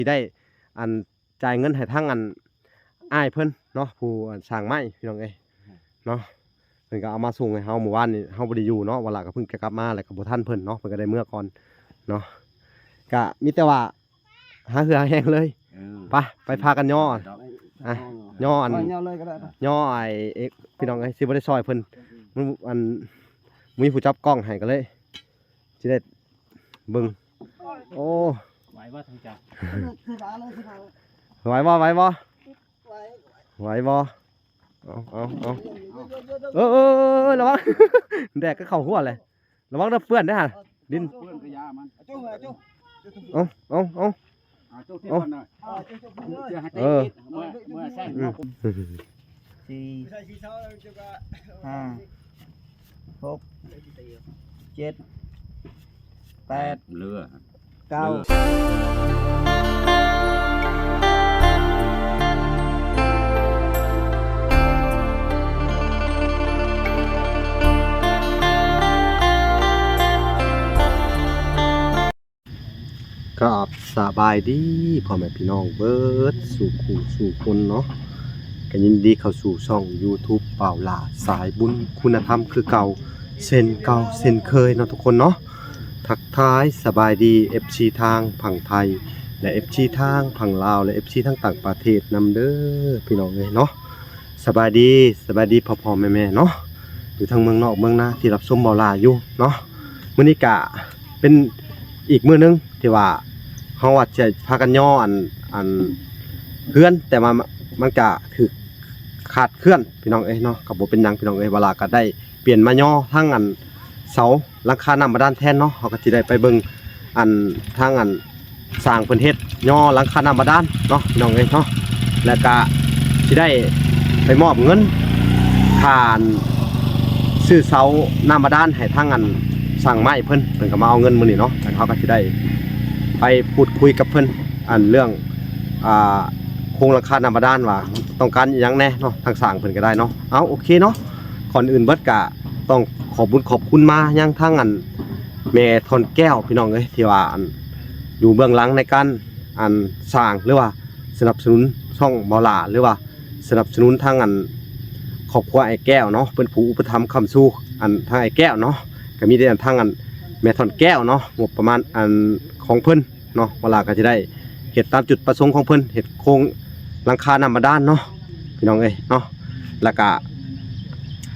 ຊິໄດ້ ອັນ ຈ່າຍເງິນໃຫ້ທາງ ອັນ ອ້າຍເພິ່ນເນາະ ຜູ້ ອັນ ສ້າງໄມ້ ພີ່ນ້ອງເອີຍເນາະ. ເພິ່ນກໍເອົາມາສົ່ງໃຫ້ເຮົາມື້ວານນີ້ ເຮົາບໍ່ໄດ້ຢູ່ເນາະ ວາລາກໍເພິ່ງຈະກັບມາ ແລ້ວກໍບໍ່ທັນເພິ່ນເນາະ ເພິ່ນກໍໄດ້ເມືອກ່ອນເນາະ. ກໍມີແຕ່ວ່າຫາເຫື່ອຫາແຮງເລີຍ ເອີ ໄປ ໄປພາກັນຍໍ ດອກ ອ່ະ ຍໍອັນ ຍໍເລີຍກໍໄດ້ ຍໍໄອ້ ເອກ ພີ່ນ້ອງເອີຍ ຊິບໍ່ໄດ້ຊ່ອຍເພິ່ນ ມັນ ອັນ ມີຜູ້ຈັບກ້ອງໃຫ້ກໍເລີຍ ຊິໄດ້ເບິ່ງ. ໂອ້ ໄຫວບໍ່ທາງເຈົ້າ ໄຫວບໍ່ ໄຫວບໍ່ ໄຫວບໍ່? ເອົາ ເອົາ ເອົາ ເອີ ເອີ ເອີ ລະວັງ ແດດກໍເຂົ້າຫົວແຫຼະ ລະວັງເດີ ເປື້ອນເດ້ຫັ້ນ ດິນ ເປື້ອນກໍຢ່າມັນ ເອົາ ເອົາ ເອົາ ອ່າ ໂຈກທີ່ ເອົາ ກ່ອນໜ້ອຍ ເອີ ເອີ ເມື່ອ ເມື່ອໃຊ້ ອືມ ຫົວ ສີ່ ຫ້າ ຫົກ ເຈັດ ແປດ ເຫຼືອ ເກົ້າ ເຫຼືອ ກາບສະບາຍດີພໍ່ແມ່ພີ່ນ້ອງເບິດສູ່ຄູ່ສູ່ຄົນເນາະ ກໍຍິນດີເຂົ້າສູ່ຊ່ອງຢູທູບບ່າວຫຼ້າສາຍບຸນຄຸນນະທຳຄືເກົ່າ ເຊັ່ນເກົ່າເຊັ່ນເຄີຍເນາະທຸກຄົນເນາະ. ທັກທາຍສະບາຍດີເອັຟຊີທາງຝັ່ງໄທ ແລະ ເອັຟຊີທາງຝັ່ງລາວ ແລະ ເອັຟຊີທາງຕ່າງປະເທດນຳເດີພີ່ນ້ອງເອີຍເນາະ. ສະບາຍດີ ສະບາຍດີພໍ່ໆແມ່ໆເນາະ ຢູ່ທາງເມືອງນອກເມືອງນາທີ່ຮັບຊົມບ່າວຫຼ້າຢູ່ເນາະ. ມື້ນີ້ກະເປັນອີກມື້ໜຶ່ງທີ່ວ່າເຮົາວ່າຈະພາກັນຍໍອັນ ອັນເຮືອນ ແຕ່ວ່າມັນກະຖືກຂາດເຄື່ອນພີ່ນ້ອງເອີຍເນາະ ກໍບໍ່ເປັນຫຍັງພີ່ນ້ອງເອີຍ ວາລາກໍໄດ້ ປ່ຽນມາຍໍທັງອັນເສົາຫຼັງຄານ້ຳບາດານແທນເນາະ. ເຮົາກໍຊິໄດ້ໄປເບິ່ງອັນທາງອັນຊ່າງເພິ່ນເຮັດຍໍຫຼັງຄານ້ຳບາດານເນາະ ພີ່ນ້ອງເອີຍເນາະ. ແລ້ວກະຊິໄດ້ໄປມອບເງິນຄ່າອັນຊື້ເສົານ້ຳບາດານໃຫ້ທາງອັນຊ່າງໄມ້ເພິ່ນ ເພິ່ນກໍມາເອົາເງິນມື້ນີ້ເນາະ. ແລ້ວເຮົາກໍຊິໄດ້ໄປພູດຄຸຍກັບເພິ່ນອັນເລື່ອງ ອ່າ ໂຄງຫຼັງຄານ້ຳບາດານວ່າຕ້ອງການອີ່ຫຍັງແດ່ເນາະ ທາງຊ່າງເພິ່ນກໍໄດ້ເນາະ. ເອົາ ໂອເຄເນາະ ກ່ອນອື່ນເບິດກະຕ້ອງຂອບບຸນຂອບຄຸນມາຍັງທາງອັນແມ່ທ່ອນແກ້ວ ພີ່ນ້ອງເອີຍ ທີ່ວ່າອັນຢູ່ເບື້ອງຫຼັງໃນການອັນສ້າງ ຫຼືວ່າສະໜັບສະໜູນຊ່ອງບ່າວຫຼ້າ ຫຼືວ່າສະໜັບສະໜູນທາງອັນຄອບຄົວອ້າຍແກ້ວເນາະ ເປັນຜູ້ອຸປະຖຳຄ້ຳຊູອັນທາງອ້າຍແກ້ວເນາະ. ກໍມີແຕ່ອັນທາງອັນແມ່ທ່ອນແກ້ວເນາະ ງົບປະມານອັນຂອງເພິ່ນ ເນາະ ວາລາກໍຈະໄດ້ເຮັດຕາມຈຸດປະສົງຂອງເພິ່ນ ເຮັດໂຄງຫຼັງຄານ້ຳບາດານເນາະ ພີ່ນ້ອງເອີຍເນາະ. ແລ້ວກະ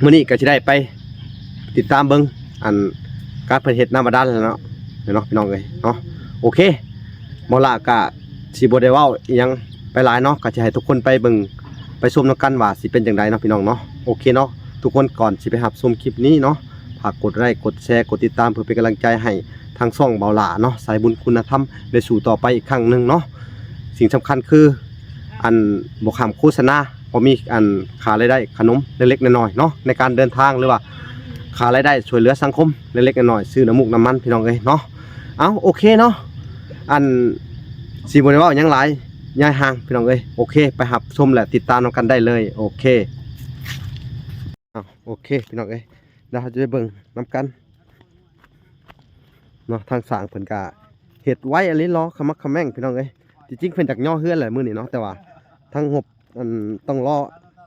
ມື້ນີ້ກໍຈະໄດ້ໄປຕິດຕາມເບິ່ງອັນການເພິ່ນເຮັດນ້ຳບາດານແລ້ວເນາະ ເນາະ ພີ່ນ້ອງເອີຍເນາະ. ໂອເຄ ບໍ່ລະກະຊິບໍ່ໄດ້ເວົ້າອີ່ຫຍັງໄປຫຼາຍເນາະ ກໍຈະໃຫ້ທຸກຄົນໄປເບິ່ງໄປຊົມນຳກັນວ່າຊິເປັນຈັ່ງໃດເນາະ ພີ່ນ້ອງເນາະ. ໂອເຄເນາະ ທຸກຄົນ ກ່ອນຊິໄປຮັບຊົມຄລິບນີ້ເນາະ ຝາກກົດໄລ ກົດແຊ ກົດຕິດຕາມ ເພື່ອເປັນກຳລັງໃຈໃຫ້ທາງຊ່ອງບ່າວຫຼ້າເນາະ ສາຍບຸນຄຸນນະທຳ ໄດ້ສູ້ຕໍ່ໄປອີກຄັ້ງໜຶ່ງເນາະ. ສິ່ງສຳຄັນຄື ອັນ ບໍ່ຂ້າມໂຄສະນາ ພໍມີ ອັນ ຄ່າລາຍໄດ້ຂະໜົມເລັກໆນ້ອຍໆເນາະ ໃນການເດີນທາງ ຫຼືວ່າຄ່າລາຍໄດ້ຊ່ວຍເຫຼືອສັງຄົມເລັກໆນ້ອຍໆ ຊື້ນ້ຳມູກນ້ຳມັນ ພີ່ນ້ອງເອີຍເນາະ. ເອົາ ໂອເຄເນາະ ອັນ ຊິບໍ່ໄດ້ເວົ້າຫຍັງຫຼາຍ ຍ້າຍຫ່າງ ພີ່ນ້ອງເອີຍ. ໂອເຄ ໄປຮັບຊົມ ແລະ ຕິດຕາມນຳກັນໄດ້ເລີຍ. ໂອເຄ ເອົາ ໂອເຄ ພີ່ນ້ອງເອີຍ ດຽວເຮົາຈະໄປເບິ່ງນຳກັນເນາະ. ທາງຊ່າງເພິ່ນກະເຮັດໄວອີ່ຫຼີ ລໍຂະໝັກຂະແໝງ ພີ່ນ້ອງເອີຍ. ທີ່ຈິງເພິ່ນຢາກຍໍເຮືອນແຫຼະມື້ນີ້ເນາະ ແຕ່ວ່າທາງງົບ ອັນ ຕ້ອງລໍ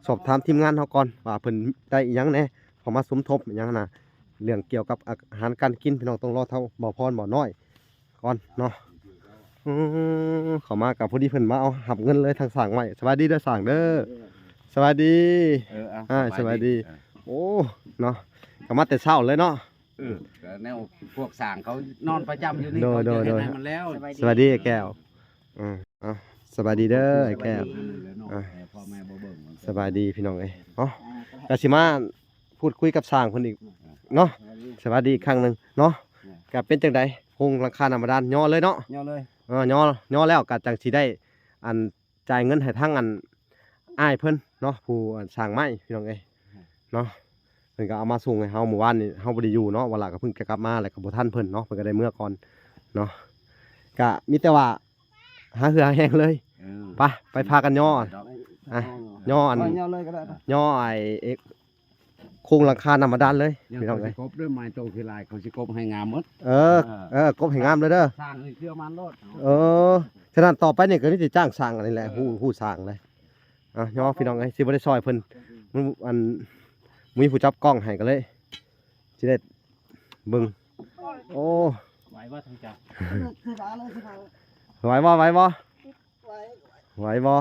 ສອບຖາມທີມງານເຮົາກ່ອນວ່າເພິ່ນໄດ້ອີ່ຫຍັງແດ່ ເຂົ້າມາສົມທົບອີ່ຫຍັງຫັ້ນນະ ເລື່ອງກ່ຽວກັບອາຫານການກິນ ພີ່ນ້ອງ ຕ້ອງລໍທາງບ່າວພອນ ບ່າວນ້ອຍ ກ່ອນເນາະ. ອື ເຂົ້າມາກໍພໍດີເພິ່ນມາເອົາຮັບເງິນເລີຍ ທາງຊ່າງໄມ້. ສະບາຍດີເດີຊ່າງເດີ. ສະບາຍດີ. ເອີ ອ່າ ສະບາຍດີ. ເອີ ໂອ້ ເນາະ ກໍມາແຕ່ເຊົ້າເລີຍເນາະ. ເອີ ກໍແນວພວກຊ່າງເຂົານອນປະຈຳຢູ່ນີ້ ໂດຍ ເຂົາຈະເຮັດໃຫ້ມັນແລ້ວ. ສະບາຍດີອ້າຍແກ້ວ. ເອີ ເອົາ ສະບາຍດີເດີອ້າຍແກ້ວ. ສະບາຍດີ ພີ່ນ້ອງເອີຍ ເນາະ ກໍຊິມາ ພູດຄຸຍກັບຊ່າງເພິ່ນອີກເນາະ. ສະບາຍດີອີກຄັ້ງໜຶ່ງເນາະ. ກໍເປັນຈັ່ງໃດ ໂຄງຫຼັງຄານ້ຳບາດານຍໍເລີຍເນາະ? ຍໍເລີຍ. ເອີ ຍໍ ຍໍແລ້ວກໍຈັ່ງຊິໄດ້ ອັນ ຈ່າຍເງິນໃຫ້ທາງ ອັນ ອ້າຍເພິ່ນເນາະ ຜູ້ ອັນ ສ້າງໄມ້ ພີ່ນ້ອງເອີຍເນາະ. ເພິ່ນກໍເອົາມາສົ່ງໃຫ້ເຮົາມື້ວານນີ້ ເຮົາບໍ່ໄດ້ຢູ່ເນາະ ວາລະກໍເພິ່ງຈະກັບມາ ແລ້ວກໍບໍ່ທັນເພິ່ນເນາະ ເພິ່ນກໍໄດ້ເມືອກ່ອນເນາະ. ກໍມີແຕ່ວ່າ ຫາເຫື່ອຫາແຮງເລີຍ. ເອີ ໄປ ໄປພາກັນຍໍ ດອກ ອ່ະ ຍໍອັນ ຍໍເລີຍກໍໄດ້ ຍໍໄອ້ ເອກ ໂຄງຫຼັງຄານ້ຳບາດານເລີຍ ພີ່ນ້ອງເອີຍ. ເຂົາຊິກົບເດີ ໄມ້ໂຕຂີ້ລາຍ ເຂົາຊິກົບໃຫ້ງາມໝົດ. ເອີ ເອີ ເອີ ກົບໃຫ້ງາມເລີຍເດີ. ສ້າງໃຫ້ເຊື່ອໝັ້ນໂລດ. ເອີ ສະນັ້ນຕໍ່ໄປນີ້ກໍມີແຕ່ຈ້າງສ້າງອັນນີ້ແຫຼະ ເອີ ຮູ້ ຮູ້ສ້າງເລີຍ. ອ່ະ ຍໍພີ່ນ້ອງເອີຍ ຊິບໍ່ໄດ້ຊ່ອຍເພິ່ນ ມັນ ອັນ ມີຜູ້ຈັບກ້ອງໃຫ້ກໍເລີຍ ຊິໄດ້ເບິ່ງ. ໂອ້ ໄຫວບໍ່ທາງເຈົ້າ? ໄຫວບໍ່? ໄຫວບໍ່? ໄຫວບໍ່?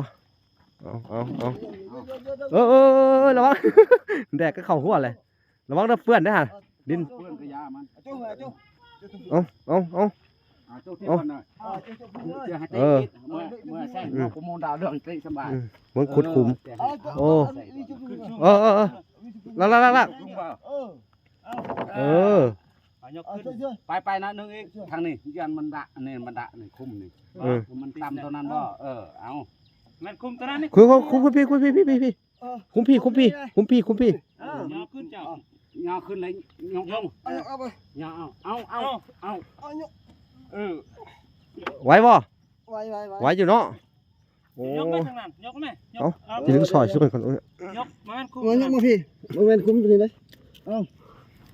ເອົາ ເອົາ ເອົາ ເອີ ເອີ ເອີ ລະວັງ ແດດກໍເຂົ້າຫົວເລີຍ ລະວັງເດີ ເປື້ອນເດີຫັ້ນ ດິນ ເປື້ອນກະຢ່າມັນ. ເອົາ ເອົາ ເອົາ ເອົາ ເອີ ເມື່ອ ເມື່ອໃສ່ຫົວໂປຣໂມດາວເລື່ອງຕິສະບາຍ ອືມ ເບິ່ງຂຸດຂຸມ. ເອີ ໂອ້ ເອີ ເອີ ເອີ ລາກ ລາກ ລາກ ເອີ ເອີ ເອີ ເອົາຍົກຂຶ້ນ ໄປ ໄປນະ ໜຶ່ງອີກ ທາງນີ້ ຢ້ານມັນດະ ອັນນີ້ມັນດະ ນີ້ຄຸມນີ້ ເອີ ມັນຕ່ຳເທົ່ານັ້ນບໍ່? ເອີ ເອົາ ແມ່ນຄຸມຕົວນັ້ນນີ້ ຄຸມ ຄຸມ ຄຸມ ຄຸມພີ້ ຄຸມພີ້ ເອີ ຄຸມພີ້ ຄຸມພີ້ ເອີ ເອີ ຍໍຂຶ້ນເຈົ້າ ຍໍຂຶ້ນເລີຍ ຍົກລົງ ເອົາ ເອົາໄປ ຍໍ ເອົາ ເອົາ ເອົາ ເອົາ ເອົາ ຍົກ ເອີ ໄຫວບໍ່? ໄຫວ ໄຫວ ໄຫວ ໄຫວຢູ່ເນາະ. ໂອ້ ຍົກໄປທາງນັ້ນ ຍົກໄປ ຍົກ ເອົາ ເອົາ ຊິດຶງຊ່ອຍຊຸມກັນກ່ອນ. ຍົກມາ ມັນຄຸມ ມາ ຍົກມາພີ້ ບໍ່ແມ່ນຄຸມຕົວນີ້ເດ້. ເອົາ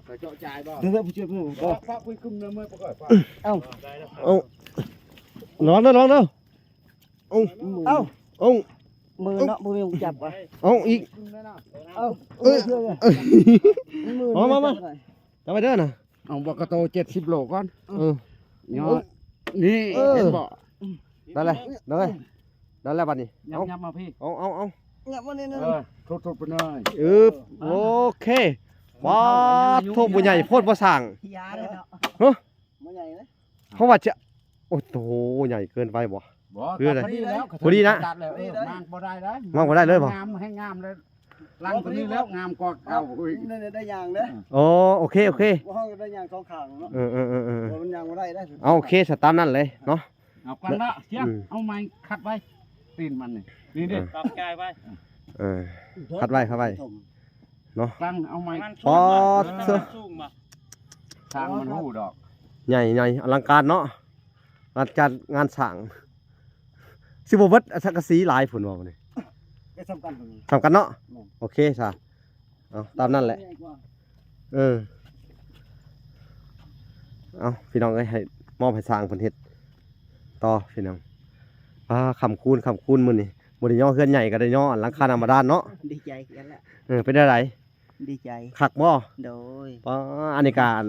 ໄປເຈາະຈ່າຍບໍ່? ເດີ ຜູ້ຊ່ວຍເພິ່ນ ບໍ່ ຝາກຄຸຍຄຸມເດີ ເມື່ອປະກອບ ເອົາ ເອົາ ລະວັງເດີ ລະວັງເດີ. ເອົາ ເອົາ ເອົາ ມືເນາະ ບໍ່ມີຜູ້ຈັບຫວາ? ເອົາອີກ ເອົາ ເອີ ມາ ມາ ມາ ຈັບໄປເດີນະ. ເອົາ ບໍ່ກະໂຕເຈັດສິບໂລກ່ອນ ເອີ ຍໍ ເອີ ນີ້ ເອີ ເຫັນບໍ່? ໄດ້ແລ້ວ ໄດ້ແລ້ວບັດນີ້ ຫຍັບ ຫຍັບມາພີ້ ເອົາ ເອົາ ເອົາ ຫຍັບມານີ້ນະ ເອີ ທຸບໆໄປເລີຍ ອຶບ ໂອເຄ. ປາດໂທ ບໍ່ໃຫຍ່ໂພດບໍ່ສ້າງ ຢ່າເລີຍເນາະ ຮະ ບໍ່ໃຫຍ່ເລີຍ ເຮົາວ່າຈະ ໂອ້ໂຫ ໃຫຍ່ເກີນໄປບໍ່? ບໍ່ ພໍດີນະ ຕັດແລ້ວ ເອີ ມ້າງບໍ່ໄດ້ເລີຍ ມ້າງບໍ່ໄດ້ເລີຍບໍ່? ງາມ ແຮງງາມເລີຍ ຫຼັງຕົວນີ້ແລ້ວງາມກວ່າເກົ່າອີກ ໄດ້ ໄດ້ຍ່າງເດ້. ອໍ ໂອເຄ ໂອເຄ ເຮົາໄດ້ຍ່າງສອງຂ້າງເນາະ ເອີ ເອີ ເອີ ເອີ ມັນຍ່າງບໍ່ໄດ້ເດ້. ເອົາ ໂອເຄ ສະຕາມນັ້ນເລີຍເນາະ ເອົາກັນລະ ອືມ ເອົາໄມ້ຂັດໄວ້ ຕີນມັນນີ້ ນີ້ເດ້ ເອີ ຕັບກາຍໄວ້ ເອີ ຂັດໄວ້ ຂັດໄວ້ເນາະ ຕັ້ງເອົາໄມ້ ປາດເທີ ຊ່າງມັນຮູ້ດອກ ໃຫຍ່ ໃຫຍ່ ອະລັງການເນາະ ງານຈັດງານສ້າງ ຊິບໍ່ເບິດ ອາ ສັງກະສີຫຼາຍພຸ້ນວ່ານີ້ ກໍສ່ຳກັນ ສ່ຳກັນເນາະ ແມ່ນ ໂອເຄຊະ ເອົາຕາມນັ້ນແຫຼະ ເອີ ເອົາ ພີ່ນ້ອງເອີຍ ໃຫ້ ມອບໃຫ້ຊ່າງເພິ່ນເຮັດຕໍ່ ພີ່ນ້ອງ. ອ່າ ຄ່ຳຄູນ ຄ່ຳຄູນມື້ນີ້ ບໍ່ໄດ້ຍໍເຮືອນໃຫຍ່ ກໍໄດ້ຍໍຫຼັງຄານ້ຳບາດານເນາະ ດີໃຈຄືກັນແຫຼະ ເອີ ເປັນແນວໃດ? ດີໃຈ ຄັກບໍ່? ໂດຍ ປາ ອັນນີ້ກະ ອັນ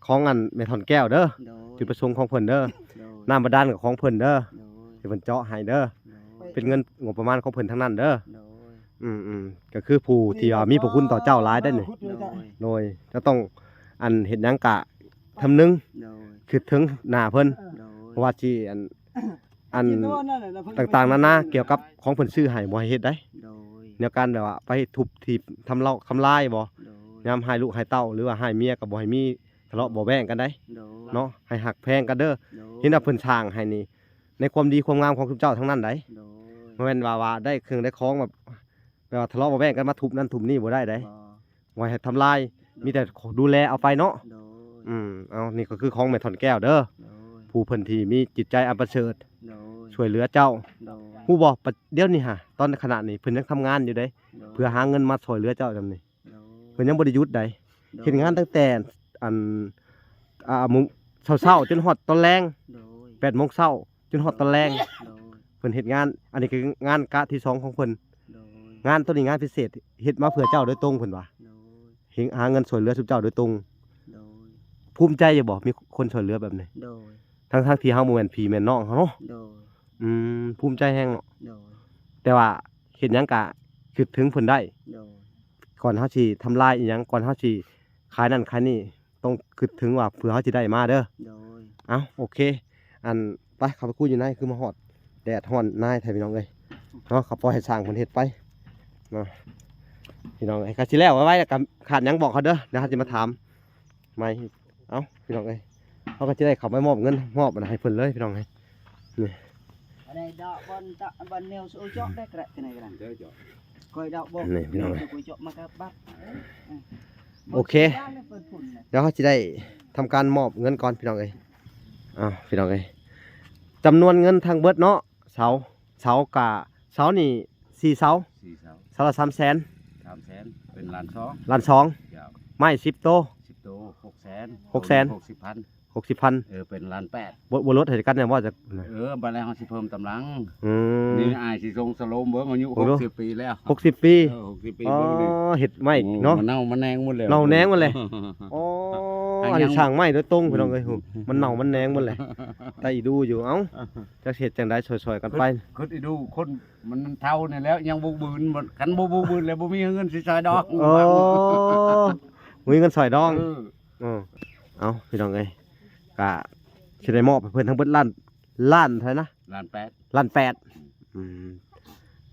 ຂອງອັນແມ່ທ່ອນແກ້ວເດີ ໂດຍ ຈຸດປະສົງຂອງເພິ່ນເດີ ໂດຍ ນ້ຳບາດານກໍຂອງເພິ່ນເດີ ໂດຍ ທີ່ເພິ່ນເຈາະໃຫ້ເດີ ໂດຍ ເປັນເງິນງົບປະມານຂອງເພິ່ນທັງນັ້ນເດີ ໂດຍ ອືມໆ ກໍຄືຜູ້ທີ່ວ່າມີພະຄຸນຕໍ່ເຈົ້າຫຼາຍໄດ໋ນີ້ ໂດຍ ໂດຍ ຈະຕ້ອງ ອັນ ເຮັດຫຍັງກະຄຳນຶງ ໂດຍ ຄິດເຖິງໜ້າເພິ່ນ ໂດຍ ບໍ່ວ່າຊິ ອັນ ອັນຕ່າງໆນານາ ກ່ຽວກັບຂອງເພິ່ນຊື້ໃຫ້ ບໍ່ໃຫ້ເຮັດໄດ໋ ໂດຍ ແນວການແບບວ່າໄປທຸບຖີບທຳລາຍ ທຳລາຍບໍ່ ໂດຍ ຍາມຮ້າຍລູກຮ້າຍເຕົ້າ ຫຼືວ່າຮ້າຍເມຍກໍບໍ່ໃຫ້ມີທະເລາະເບາະແວ້ງກັນໄດ໋ ໂດຍ ເນາະ ໃຫ້ຮັກແພງກັນເດີ ໂດຍ ເຫັນວ່າເພິ່ນສ້າງໃຫ້ນີ້ ໃນຄວາມດີຄວາມງາມຂອງຊຸມເຈົ້າທັງນັ້ນໄດ໋ ໂດຍ ບໍ່ແມ່ນວ່າ ວ່າໄດ້ເຄື່ອງໄດ້ຂອງ ແບບ ແບບວ່າທະເລາະເບາະແວ້ງກັນ ມາທຸບນັ້ນທຸບນີ້ບໍ່ໄດ້ໄດ໋ ບໍ່ ບໍ່ໃຫ້ທຳລາຍ ໂດຍ ມີແຕ່ດູແລເອົາໄປເນາະ ໂດຍ ອືມ ເອົາ ນີ້ກໍຄືຂອງແມ່ທ່ອນແກ້ວເດີ ໂດຍ ຜູ້ເພິ່ນທີ່ມີຈິດໃຈອັນປະເສີດ ໂດຍ ຊ່ວຍເຫຼືອເຈົ້າ ໂດຍ ຮູ້ບໍ່ ປະ ດຽວນີ້ຫາ ຕອນຂະນະນີ້ເພິ່ນຍັງທຳງານຢູ່ເດ້ ໂດຍ ເພື່ອຫາເງິນມາຊ່ວຍເຫຼືອເຈົ້ານຳນີ້ ໂດຍ ເພິ່ນຍັງບໍ່ໄດ້ຢຸດໃດ ໂດຍ ເຮັດງານຕັ້ງແຕ່ ອັນ ອ່າ ໂມງເຊົ້າໆ ຈົນຮອດຕອນແລງ ໂດຍ ແປດໂມງເຊົ້າ ຈົນຮອດຕອນແລງ ໂດຍ ເພິ່ນເຮັດງານ ອັນນີ້ຄືງານກະທີສອງຂອງເພິ່ນ ໂດຍ ງານໂຕນີ້ງານພິເສດ ເຮັດມາເພື່ອເຈົ້າໂດຍຕົງ ເພິ່ນວ່າ ໂດຍ ເຮັດ ຫາເງິນຊ່ວຍເຫຼືອຊຸມເຈົ້າໂດຍຕົງ ໂດຍ ພູມໃຈຢູ່ບໍ່ ມີຄົນຊ່ວຍເຫຼືອແບບນີ້ ໂດຍ ທັງໆທີ່ເຮົາບໍ່ແມ່ນພີ່ແມ່ນນ້ອງເຮົາເນາະ ໂດຍ ອືມ ພູມໃຈແຮງເນາະ ໂດຍ ແຕ່ວ່າເຮັດຫຍັງກະຄິດເຖິງເພິ່ນໄດ້ ໂດຍ ກ່ອນເຮົາຊິທຳລາຍອີ່ຫຍັງ ກ່ອນເຮົາຊິຂາຍນັ້ນຂາຍນີ້ ຕ້ອງຄິດເຖິງວ່າເພື່ອເຮົາຊິໄດ້ມາເດີ ໂດຍ ເອົ້າ ໂອເຄ ອັນ ໄປ ເຂົ້າໄປຄຸຍຢູ່ໃນ ຄືມາຮອດ ແດດຮ້ອນນາຍແທ້ ພີ່ນ້ອງເອີຍ ເນາະ ກໍປ່ອຍໃຫ້ຊ່າງເພິ່ນເຮັດໄປເນາະ ພີ່ນ້ອງເອີຍ ກໍຊິແລ້ວໄວໆ ແລ້ວກໍຂາດຫຍັງບອກເຮົາເດີ ດຽວເຮົາຊິມາຖາມໃໝ່ ເອົ້າ ພີ່ນ້ອງເອີຍ ເຮົາກໍຊິໄດ້ເຂົ້າໄປມອບເງິນ ມອບອັນນັ້ນໃຫ້ເພິ່ນເລີຍ ພີ່ນ້ອງເອີຍ ນີ້ ອັນນີ້ດອກ ບ່ອນຕະ ບ່ອນແນວໂຊເຈາະໄດ້ກະໄດ້ ກະໄດ້ ເດີເຈາະ ຂ້ອຍດອກບໍ່ ນີ້ ພີ່ນ້ອງເອີຍ ໂອເຄ ດຽວເຮົາຊິໄດ້ທຳການມອບເງິນກ່ອນ ພີ່ນ້ອງເອີຍ ອ້າວ ພີ່ນ້ອງເອີຍ ຈຳນວນເງິນທັງເບິດເນາະ ເສົາ ເສົາກະ ເສົານີ້ສີ່ເສົາ ສີ່ເສົາ ເສົາລະສາມແສນ ສາມແສນ ເປັນລ້ານສອງ ລ້ານສອງ ເຈົ້າ ໄມ້ສິບໂຕ ສິບໂຕ ຫົກແສນ ຫົກແສນ ຫົກສິບພັນ ຫົກສິບພັນ ເອີ ເປັນລ້ານແປດ ບໍ່ ບໍ່ລົດໃຫ້ກັນແດ່ບໍ່ຈັກ ເອີ ບັດແລ້ວເຮົາຊິເພີ່ມຕາມຫຼັງ ອືມ ນີ້ອ້າຍຊິສົ່ງສະໂລມເບິ່ງ ອາຍຸຫົກສິບປີແລ້ວ ຫົກສິບປີ ເອີ ຫົກສິບປີ ອໍ ເບິ່ງນີ້ ເຮັດໄມ້ເນາະ ມັນເນົ່າມັນແໜງໝົດແລ້ວ ເນົ່າແໜງໝົດແລ້ວ ອໍ ອັນນີ້ຊ່າງໄມ້ໂດຍຕົງ ອືມ ພີ່ນ້ອງເອີຍ ມັນເນົ່າມັນແໜງໝົດແລ້ວ ໄດ້ອີດູຢູ່ ເອົ້າ ຈັກຊິເຮັດຈັ່ງໃດ ຊ່ອຍໆກັນໄປ ຄຶດອີດູຄົນ ມັນເຖົ້ານີ້ແຫຼະ ຍັງບຸກບືນ ຄັນບໍ່ບຸກບືນແລ້ວບໍ່ມີເງິນຊິຊ່ອຍດອງ ໂອ້ ບໍ່ມີເງິນຊ່ອຍດອງ ເອີ ເອີ ເອົ້າ ພີ່ນ້ອງເອີຍ ກະຊິໄດ້ມອບໃຫ້ເພິ່ນທັງເບິດລ້ານ ລ້ານເທົ່າໃດນະ ລ້ານແປດ ລ້ານແປດ ອືມ ອືມ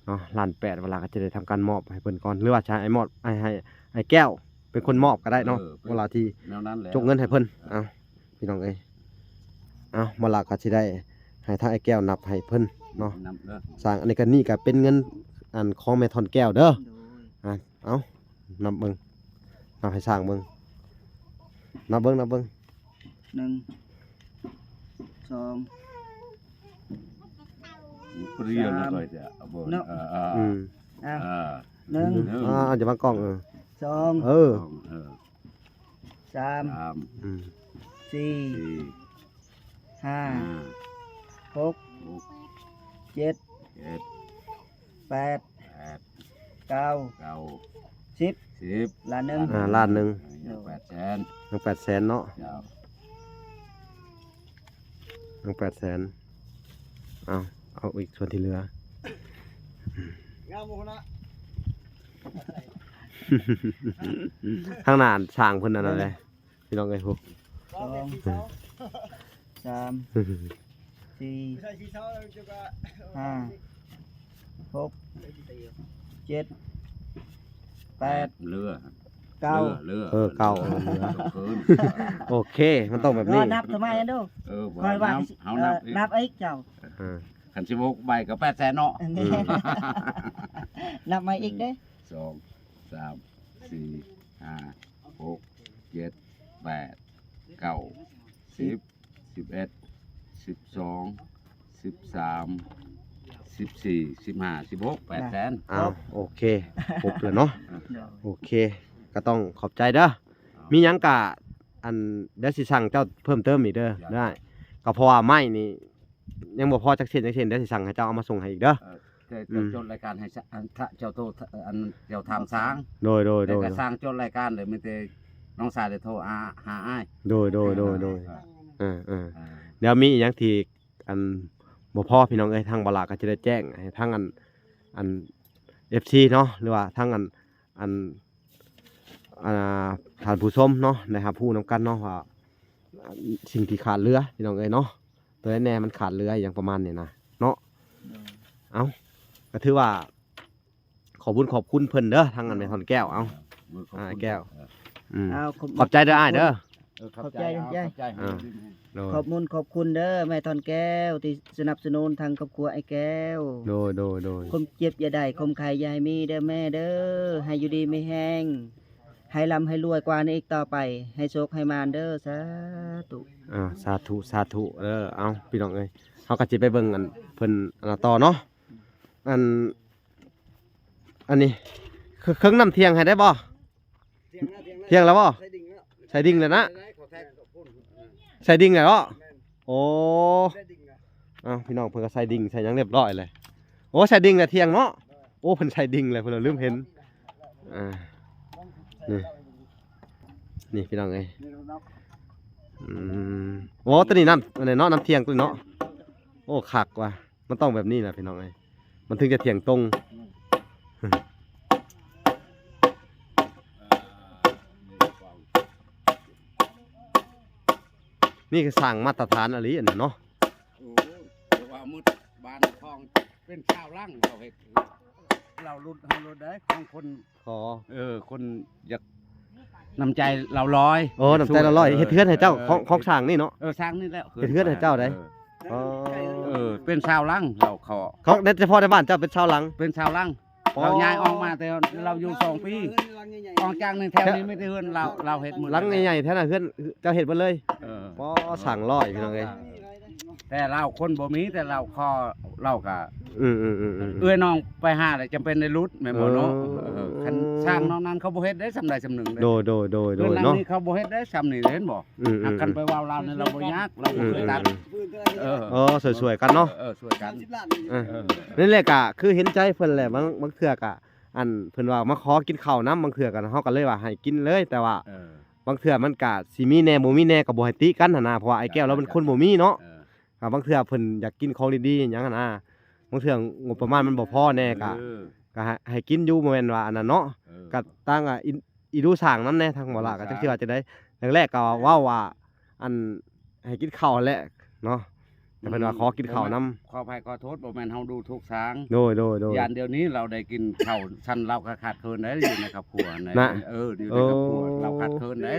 ເນາະ ລ້ານແປດ ເວລາກໍຈະໄດ້ທຳການມອບໃຫ້ເພິ່ນກ່ອນ ຫຼືວ່າຈະໃຫ້ມອບ ໃຫ້ ໃຫ້ອ້າຍແກ້ວເປັນຄົນມອບກໍໄດ້ເນາະ ເອີ ເວລາທີ່ ແນວນັ້ນແຫຼະ ຈົກເງິນໃຫ້ເພິ່ນ ເອີ ເອົ້າ ພີ່ນ້ອງເອີຍ ເອົ້າ ມາລະກໍຊິໄດ້ໃຫ້ທາງອ້າຍແກ້ວນັບໃຫ້ເພິ່ນເນາະ ນັບເດີ ສ້າງ ອັນນີ້ກໍ ນີ້ກໍເປັນເງິນ ອັນ ຂອງແມ່ທ່ອນແກ້ວເດີ ໂດຍ ອ່າ ເອົ້າ ນັບເບິ່ງ ນັບໃຫ້ຊ່າງເບິ່ງ ນັບເບິ່ງ ນັບເບິ່ງ ໜຶ່ງ ສອງ ປຽນ ສາມ ເນາະ ເອີ ເອີ ອືມ ເອົາ ເອີ ໜຶ່ງ ອ່າ ຈະມາກ້ອງ ເອີ ສອງ ເອີ ສອງ ເອີ ສາມ ສາມ ອືມ ສີ່ ສີ່ ຫ້າ ຫ້າ ຫົກ ຫົກ ເຈັດ ເຈັດ ແປດ ແປດ ເກົ້າ ເກົ້າ ສິບ ສິບ ລ້ານໜຶ່ງ ອ່າ ລ້ານໜຶ່ງ ຍັງແປດແສນ ຍັງແປດແສນເນາະ ເຈົ້າ ຍັງແປດແສນ ເອົາ ເອົາອີກສ່ວນທີ່ເຫຼືອ ງາມບໍ່ນະ ທາງໜ້າຊ່າງເພິ່ນນັ້ນແຫຼະ ພີ່ນ້ອງເອີຍ ສອງ ສາມ ສີ່ ຫ້າ ຫົກ ເຈັດ ແປດ ເຫຼືອ ເກົ້າ ເຫຼືອ ເອີ ເກົ້າ ເອີ ເຫຼືອ ໂອເຄ ມັນຕ້ອງແບບນີ້ ນັບທຳໄມອັນດູ ເອີ ຂ້ອຍວ່າ ເຮົານັບ ເອີ ນັບອີກເຈົ້າ ເອີ ຄັນສິບຫົກໃບກໍແປດແສນເນາະ ອືມ ນັບໃໝ່ອີກເດ້ ສອງ ສາມ ສີ່ ຫ້າ ຫົກ ເຈັດ ແປດ ເກົ້າ ສິບ ສິບເອັດ ສິບສອງ ສິບສາມ ສິບສີ່ ສິບຫ້າ ສິບຫົກ ແປດແສນ ອ້າວ ໂອເຄ ຄົບແລ້ວເນາະ ໂອເຄ ກໍຕ້ອງຂອບໃຈເດີ ມີຫຍັງກະ ອັນ ດຽວຊິສັ່ງເຈົ້າເພີ່ມເຕີມອີກເດີ ໄດ້ ກໍເພາະວ່າໄມ້ນີ້ ຍັງບໍ່ພໍຈັກເສັ້ນຈັກເສັ້ນ ດຽວຊິສັ່ງໃຫ້ເຈົ້າເອົາມາສົ່ງໃຫ້ອີກເດີ ເອີ ເຈົ້າ ອືມ ຈົດລາຍການໃຫ້ ອັນ ເຈົ້າໂທ ອັນ ເຈົ້າຖາມຊ່າງ ໂດຍ ໂດຍ ໂດຍ ແລ້ວກໍຊ່າງຈົດລາຍການເລີຍ ມີແຕ່ນ້ອງຊາຍໄດ້ໂທຫາ ຫາອ້າຍ ໂດຍ ໂດຍ ໂດຍ ໂດຍ ເອີ ເອີ ເອີ ດຽວມີອີ່ຫຍັງທີ່ ອັນ ບໍ່ພໍ ພີ່ນ້ອງເອີຍ ທາງບ່າວຫຼ້າກໍຈະໄດ້ແຈ້ງໃຫ້ທາງ ອັນ ອັນ ເອັຟຊີ ເນາະ ຫຼືວ່າທາງ ອັນ ອັນ ອ່າ ທ່ານຜູ້ຊົມເນາະ ໄດ້ຮັບຮູ້ນຳກັນເນາະວ່າ ສິ່ງທີ່ຂາດເຫຼືອ ພີ່ນ້ອງເອີຍເນາະ ໂຕໃດແດ່ມັນຂາດເຫຼືອ ອີ່ຫຍັງປະມານນີ້ນະເນາະ ໂດຍ ເອົ້າ ກໍຖືວ່າ ຂອບບຸນຂອບຄຸນເພິ່ນເດີ ທາງອັນແມ່ທ່ອນແກ້ວ ເອົ້າ ເອີ ຂອບຄຸນ ອ້າຍແກ້ວ ເອີ ອືມ ເອົາ ຂອບ ຂອບໃຈເດີອ້າຍເດີ ເອີ ຂອບໃຈ ຂອບໃຈ ຂອບໃຈ ຂອບໃຈ ອ່າ ໂດຍ ຂອບບຸນຂອບຄຸນເດີແມ່ທ່ອນແກ້ວ ທີ່ສະໜັບສະໜູນທາງຄອບຄົວອ້າຍແກ້ວ ໂດຍ ໂດຍ ໂດຍ ຄວາມເຈັບຢ່າໄດ້ ຄວາມໄຂ້ຢ່າໃຫ້ມີເດີແມ່ເດີ ໃຫ້ຢູ່ດີມີແຮງ ໃຫ້ລ່ຳໃຫ້ລວຍກວ່ານີ້ອີກຕໍ່ໄປ ໃຫ້ໂຊກໃຫ້ໝານເດີ ສາທຸ ອ່າ ສາທຸ ສາທຸເດີ ເອົ້າ ພີ່ນ້ອງເອີຍ ເຮົາກໍຊິໄປເບິ່ງອັນເພິ່ນອັນນັ້ນຕໍ່ເນາະ ອັນ ອັນນີ້ ເຄື່ອງ ເຄື່ອງນ້ຳທ່ຽງໃຫ້ໄດ້ບໍ່? ທ່ຽງແລ້ວ ທ່ຽງແລ້ວ ທ່ຽງແລ້ວບໍ່? ໃສ່ດິງແລ້ວ ໃສ່ດິງແລ້ວນະ ໃສ່ດິງແລ້ວເນາະ ແມ່ນ ໂອ້ ໃສ່ດິງແລ້ວ ເອົ້າ ພີ່ນ້ອງເພິ່ນກໍໃສ່ດິງໃສ່ຫຍັງຮຽບຮ້ອຍເລີຍ ໂອ້ ໃສ່ດິງແລ້ວທ່ຽງເນາະ ໂອ້ ເພິ່ນໃສ່ດິງແລ້ວ ເພິ່ນລືມເຫັນ ອ່າ ນີ້ ນີ້ພີ່ນ້ອງເອີຍ ອືມ ໂອ້ ຕົວນີ້ນ້ຳ ອັນນີ້ເນາະ ນ້ຳທ່ຽງຕົວນີ້ເນາະ ໂອ້ ຄັກວ່ະ ມັນຕ້ອງແບບນີ້ແຫຼະພີ່ນ້ອງເອີຍ ມັນເຖິງຈະທ່ຽງຕົງ ນີ້ຄືສ້າງມາດຕະຖານອີ່ຫຼີອັນນີ້ເນາະ ໂອ້ ແຕ່ວ່າໝົດບ້ານຂອງເປັນຊາວຫຼັງເຮົາເຮັດ ເຮົາຫຼຸດ ເຮົາຫຼຸດໄດ້ຂອງຄົນ ຂໍ ເອີ ຄົນຢາກ ນ້ຳໃຈລາວລອຍ ໂອ້ ນ້ຳໃຈລາວລອຍ ເອີ ເຮັດເຮືອນໃຫ້ເຈົ້າ ເອີ ຂອງ ຂອງຊ່າງນີ້ເນາະ ເອີ ຊ່າງນີ້ແຫຼະ ເຮັດເຮືອນໃຫ້ເຈົ້າໄດ໋ ເອີ ອໍ ເອີ ເປັນຊາວຫຼັງ ເຮົາຂໍ ຂອງ ໃນ ສະເພາະໃນບ້ານເຈົ້າເປັນຊາວຫຼັງ ເປັນຊາວຫຼັງ ອໍ ລາວຍ້າຍອອກມາແຕ່ລາວຢູ່ສອງປີ ອອກຈາກນີ້ແຖວນີ້ມີແຕ່ເຮືອນລາວ ລາວເຮັດໝົດ ຫຼັງໃຫຍ່ໆແຖວນັ້ນເຮືອນເຈົ້າເຮັດໝົດເລີຍ ເອີ ອໍ ຊ່າງລອຍ ພີ່ນ້ອງເອີຍ ແຕ່ລາວຄົນບໍ່ມີ ແຕ່ລາວຂໍ ລາວກະ ອືມໆໆໆ ເອື້ອຍນ້ອງໄປຫາແລ້ວຈຳເປັນໄດ້ຫຼຸດແມ່ນບໍ່ເນາະ? ເອີ ເອີ ຄັນຊ່າງນອກນັ້ນເຂົາບໍ່ເຮັດໄດ້ສ່ຳໃດສ່ຳໜຶ່ງເດ້. ໂດຍໆໆໆ ເນາະ ເຮືອນຫຼັງນີ້ເຂົາບໍ່ເຮັດໄດ້ສ່ຳນີ້ເດ້ ເຫັນບໍ່? ອືມໆໆ ຫາກຄັນໄປເວົ້າລາວນີ້ລາວບໍ່ຢາກ ລາວບໍ່ຄືກັນ. ເອີ ເອີ ຊ່ວຍໆກັນເນາະ. ເອີ ຊ່ວຍກັນ. ເອີ ເອີ ນີ້ແຫຼະກະຄືເຫັນໃຈເພິ່ນແຫຼະ ບາງ ບາງເທື່ອກະ ອັນ ເພິ່ນວ່າມາຂໍກິນເຂົ້ານຳ ບາງເທື່ອກະເຮົາກະເລີຍວ່າໃຫ້ກິນເລີຍ ແຕ່ວ່າ ເອີ ບາງເທື່ອມັນກະຊິມີແດ່ບໍ່ມີແດ່ ກະບໍ່ໃຫ້ຕິກັນຫັ້ນນະ ເພາະວ່າອ້າຍແກ້ວລາວເປັນຄົນບໍ່ມີເນາະ. ເອີ ອ່າ ບາງເທື່ອເພິ່ນຢາກກິນຂອງດີໆຫຍັງຫັ້ນນະ ບາງເທື່ອງົບປະມານມັນບໍ່ພໍແດ່ ກະ ເອີ ກະໃຫ້ ໃຫ້ກິນຢູ່ ບໍ່ແມ່ນວ່າອັນນັ້ນເນາະ. ເອີ ກະຕັ້ງ ອາ ອີ ອີດູສ້າງນຳແດ່ ທາງໝໍຫຼ້າກະຈັກຊິວ່າຈັ່ງໃດ. ແລກໆກະເວົ້າວ່າ ອັນ ໃຫ້ກິນເຂົ້າຫັ້ນແຫຼະເນາະ ແຕ່ເພິ່ນວ່າ ອືມ ຂໍກິນເຂົ້ານຳ. ບໍ່ແມ່ນ ຂໍອະໄພຂໍໂທດ ບໍ່ແມ່ນເຮົາດູຖູກຊ່າງ. ໂດຍໆໆ ຢ້ານດຽວນີ້ລາວໄດ້ກິນເຂົ້າຊັ້ນລາວກະຂາດເຂີນໄດ້ ຢູ່ໃນຄອບຄົວໃນ ນະ ເອີ ຢູ່ໃນຄອບຄົວ ເອີ ລາວຂາດເຂີນໄດ້.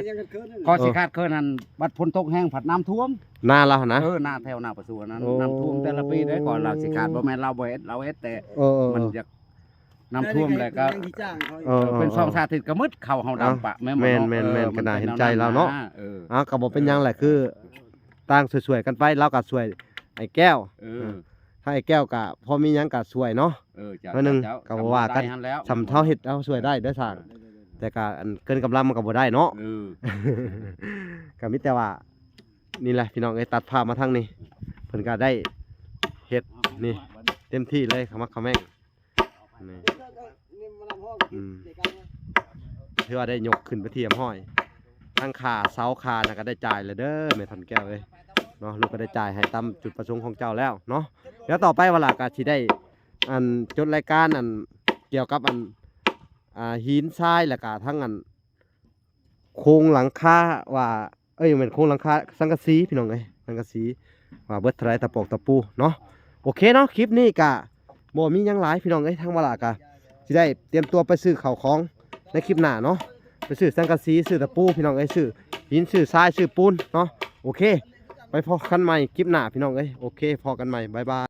ກໍຊິຂາດເຂີນຫັ້ນ ບັດຝົນຕົກແຮງພັດນ້ຳຖ້ວມນາລາວຫັ້ນນະ. ເອີ ນາແຖວນາປະຊວນນັ້ນ ໂອ້ ນ້ຳຖ້ວມແຕ່ລະປີເດ້ ກໍລາວຊິຂາດ ບໍ່ແມ່ນລາວບໍ່ເຮັດ ລາວເຮັດ ແຕ່ ເອີ ມັນຢາກ ນ້ຳຖ້ວມແລ້ວກໍ ເອີ ເປັນສອງສາມອາທິດກໍໝົດ ເຂົ້າເຮົາດຳປະ ແມ່ນບໍ່ເນາະ? ເອີ ກໍໜ້າເຫັນໃຈລາວເນາະ. ເອີ ເອົາ ກໍບໍ່ເປັນຫຍັງແຫຼະ ຄືຕ່າງຊ່ວຍໆກັນໄປ ລາວກໍຊ່ວຍອ້າຍແກ້ວ ເອີ ເອີ ທາງອ້າຍແກ້ວກໍພໍມີຫຍັງກໍຊ່ວຍເນາະ ເອີ ໜ້ອຍໜຶ່ງ ກໍບໍ່ວ່າກັນ ສ່ຳເທົ່າເຮັດເຮົາຊ່ວຍໄດ້ເດີຊ່າງ. ແຕ່ກໍອັນເກີນກຳລັງມັນກໍບໍ່ໄດ້ເນາະ. ເອີ ກໍມີແຕ່ວ່າ ນີ້ແຫຼະພີ່ນ້ອງເອີຍ ຕັດພາບມາທາງນີ້ ເພິ່ນກໍໄດ້ເຮັດນີ້ເຕັມທີ່ເລີຍ ຂະໝັກຂະແໝງ ນີ້ ອືມ ຖືວ່າໄດ້ຍົກຂຶ້ນເປັນທີ່ຮຽບຮ້ອຍ ທັງຄ່າເສົາຄ່ານັ້ນກໍໄດ້ຈ່າຍແລ້ວເດີ ແມ່ທ່ອນແກ້ວເອີຍເນາະ. ລູກກໍໄດ້ຈ່າຍໃຫ້ຕາມຈຸດປະສົງຂອງເຈົ້າແລ້ວເນາະ. ດຽວຕໍ່ໄປວາລະກໍຊິໄດ້ ອັນ ຈົດລາຍການ ອັນ ກ່ຽວກັບ ອັນ ອ່າ ຫີນຊາຍ ແລ້ວກໍທັງ ອັນ ໂຄງຫຼັງຄາວ່າ ເອີຍ ແມ່ນໂຄງຫຼັງຄາສັງກະສີພີ່ນ້ອງເອີຍ ສັງກະສີວ່າເບິດເທົ່າໃດ ຕະປອກຕະປູເນາະ. ໂອເຄເນາະ ຄລິບນີ້ກະບໍ່ມີຫຍັງຫຼາຍພີ່ນ້ອງເອີຍ ທາງວາລະກະຊິໄດ້ຕຽມຕົວໄປຊື້ເຂົ້າຂອງໃນຄລິບໜ້າເນາະ ໄປຊື້ສັງກະສີ ຊື້ຕະປູພີ່ນ້ອງເອີຍ ຊື້ຫີນ ຊື້ຊາຍ ຊື້ປູນເນາະ. ໂອເຄ ໄປພໍ້ກັນໃໝ່ຄລິບໜ້າພີ່ນ້ອງເອີຍ ໂອເຄ ພໍ້ກັນໃໝ່ ບາຍບາຍ.